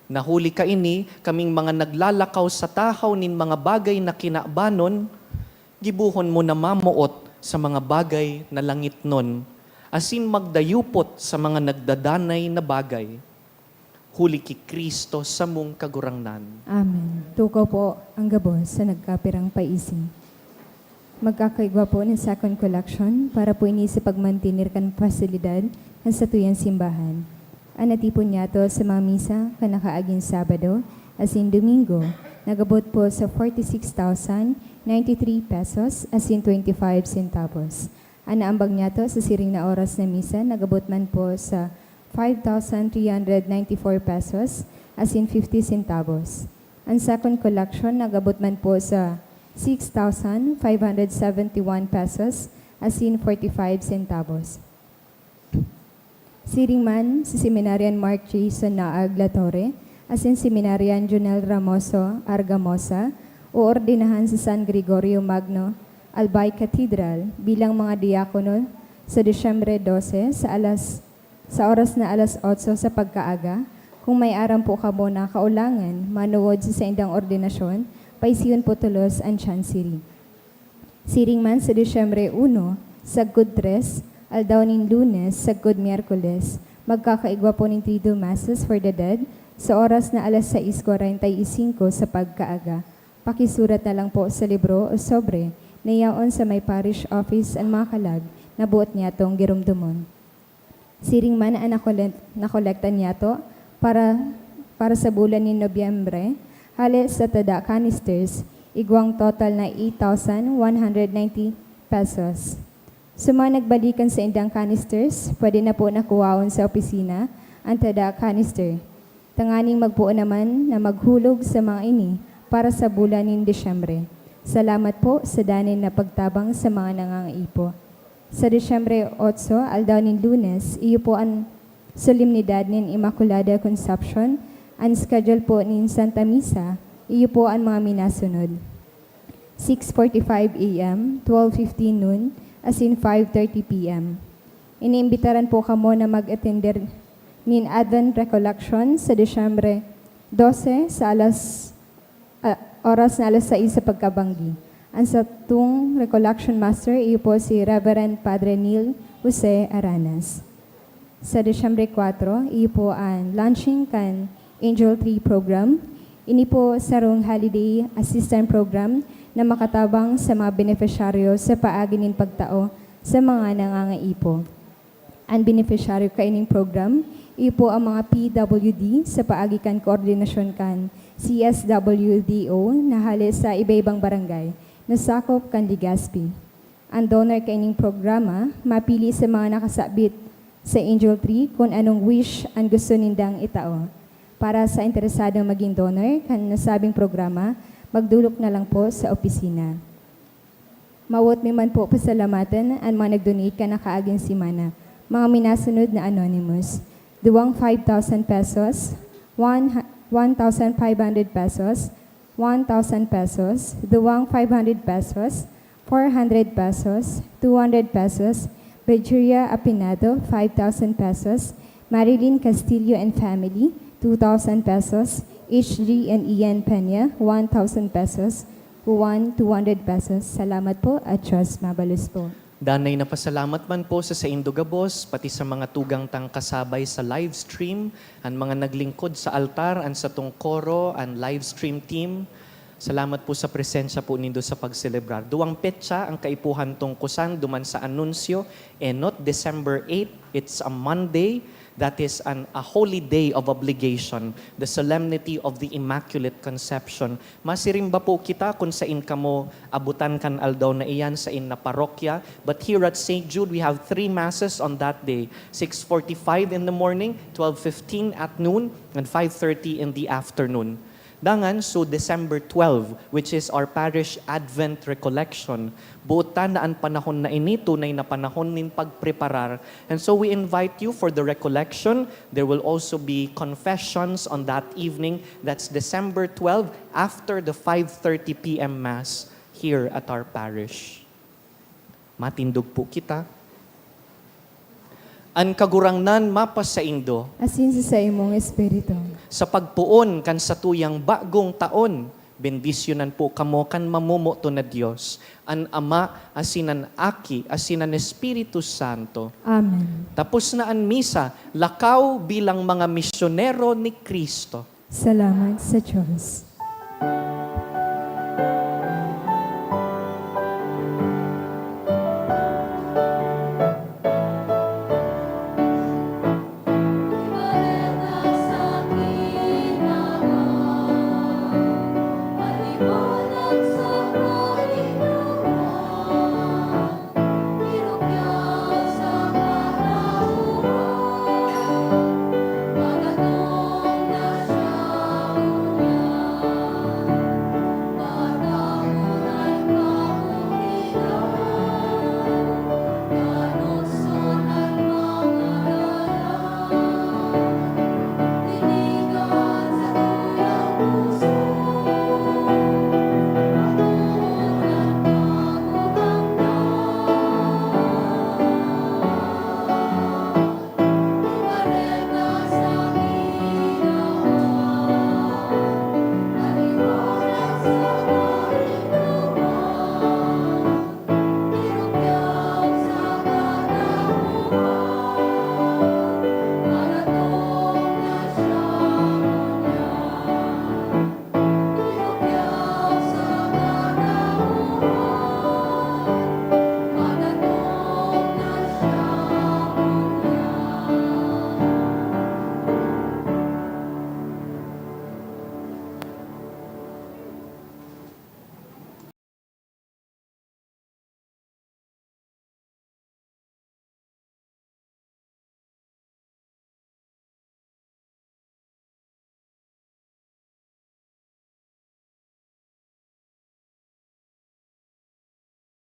Na huli kaini, kaming mga naglalakaw sa tahaw nin mga bagay na kinabanon, gibohon mo na mamoot sa mga bagay na langitnon, asin magdayupot sa mga nagdadanay na bagay. Huli ki Cristo samong Kagurangnan. Amen. Tukaw po an gabos sa nagkapirang paisi. Magkakaigwa po nin second collection para po ini sa pagmantener kan pasilidad kan satuyang simbahan. An natipon niyato sa mga misa kan nakaaging Sabado asin Domingo nag-abot po sa forty-six thousand ninety-three pesos asin twenty-five centavos. An naambag niyato sa siring na oras na misa nag-abot man po sa five thousand three hundred ninety-four pesos asin fifty centavos. An second collection nag-abot man po sa six thousand five hundred seventy-one pesos asin forty-five centavos. Siring man, si Seminarian Mark Jason Naag Latorre asin Seminarian Jonel Ramoso Argamosa, oordenahan sa San Gregorio Magno, Albay Cathedral, bilang mga diakono sa Disyembre dose sa alas, sa oras na alas otso sa pagkaaga. Kung may aram po kamo na kaulangan manuod sa saindang ordinasyon, paisihon po tolos an Chancery. Siring man sa Disyembre uno, sagkod tres, aldaw nin Lunes, sagkod Miyerkules, magkakaigwa po nin Triduum Masses for the Dead sa oras na alas sais kwarenta y singko sa pagkaaga. Pakisurat na lang po sa libro o sobre na yaon sa may parish office an mga kalag na boot niyatong giromdomon. Siring man an nakolek-, nakolekta niyato para, para sa bulan nin Nobyembre, hale sa tada canisters, igwang total na eight thousand one hundred ninety pesos. Sa mga nagbalikan sa indang canisters, pwede na po nakuhaon sa opisina an tada canister, tanganing magpoon naman na maghulog sa mga ini para sa bulan nin Disyembre. Salamat po sa danay na pagtabang sa mga nangangaipo. Sa Disyembre otso, aldaw nin Lunes, iyo po an solemnidad nin Immaculada Concepcion. An schedule po nin Santa Misa, iyo po an mga minasunod: six forty-five A M, twelve fifteen noon, asin five thirty P M. Iniimbitaran po kamo na mag-atender nin Advent Recollection sa Disyembre dose sa alas, ah, oras na alas sais sa pagkabanggi. An satong Recollection Master, iyo po si Reverend Padre Neil Jose Aranas. Sa Disyembre kwatro, iyo po an launching kan Angel Tree Program. Ini po sarong holiday assistance program na makatabang sa mga benepisyaryo sa paagi nin pagtao sa mga nangangaipo. An benepisyaryo kaining program, iyo po an mga P W D sa paagi kan koordinasyon kan C S W D O na hale sa iba-ibang barangay na sakop kan Legazpi. An donor kaining programa mapili sa mga nakasabit sa Angel Tree kun anong wish an gusto nindang itao. Para sa interesadong magin donor kan nasabing programa, magdolok na lang po sa opisina. Mawot mi man po pasalamatan an mga nag-donate kan nakaaging semana. Mga minasunod na anonymous: duwang five thousand pesos, one, one thousand five hundred pesos, one thousand pesos, Duwang five hundred pesos, four hundred pesos, two hundred pesos, Virginia Apinado, five thousand pesos, Marilyn Castillo and family, two thousand pesos, H G and Ian Peña, one thousand pesos, Juan, two hundred pesos. Salamat po at Diyos mabalos po. Danay na pasalamat man po sa saindo gabos, pati sa mga tugang tang kasabay sa live stream, an mga naglingkod sa altar, an satong koro, an live stream team. Salamat po sa presensya po nindo sa pagselebrar. Duwang petsa ang kaipuhan tungkusan duman sa anunsyo, enot, December eight, it's a Monday. That is an, a holy day of obligation, the solemnity of the Immaculate Conception. Masiring ba po kita kun sain kamo abutan kan aldaw na iyan, sain na parokya? But here at Saint Jude, we have three masses on that day, six forty-five in the morning, twelve fifteen at noon, and five thirty in the afternoon. Dangan, so December twelve, which is our parish Advent Recollection, boot ta na an panahon na ini tunay na panahon nin pagpreparar. And so we invite you for the recollection. There will also be confessions on that evening. That's December twelve, after the five thirty p m Mass here at our parish. Matindog po kita. An Kagurangnan mapasaindo. Asin sa saimong espiritu. Sa pagpoon kan satuyang bagong taon, bendisyonan po kamo kan mamomoto na Dios, an Ama, asin an Aki, asin an Espiritu Santo. Amen. Tapos na an misa, lakaw bilang mga misyonero ni Cristo. Salamat sa Diyos.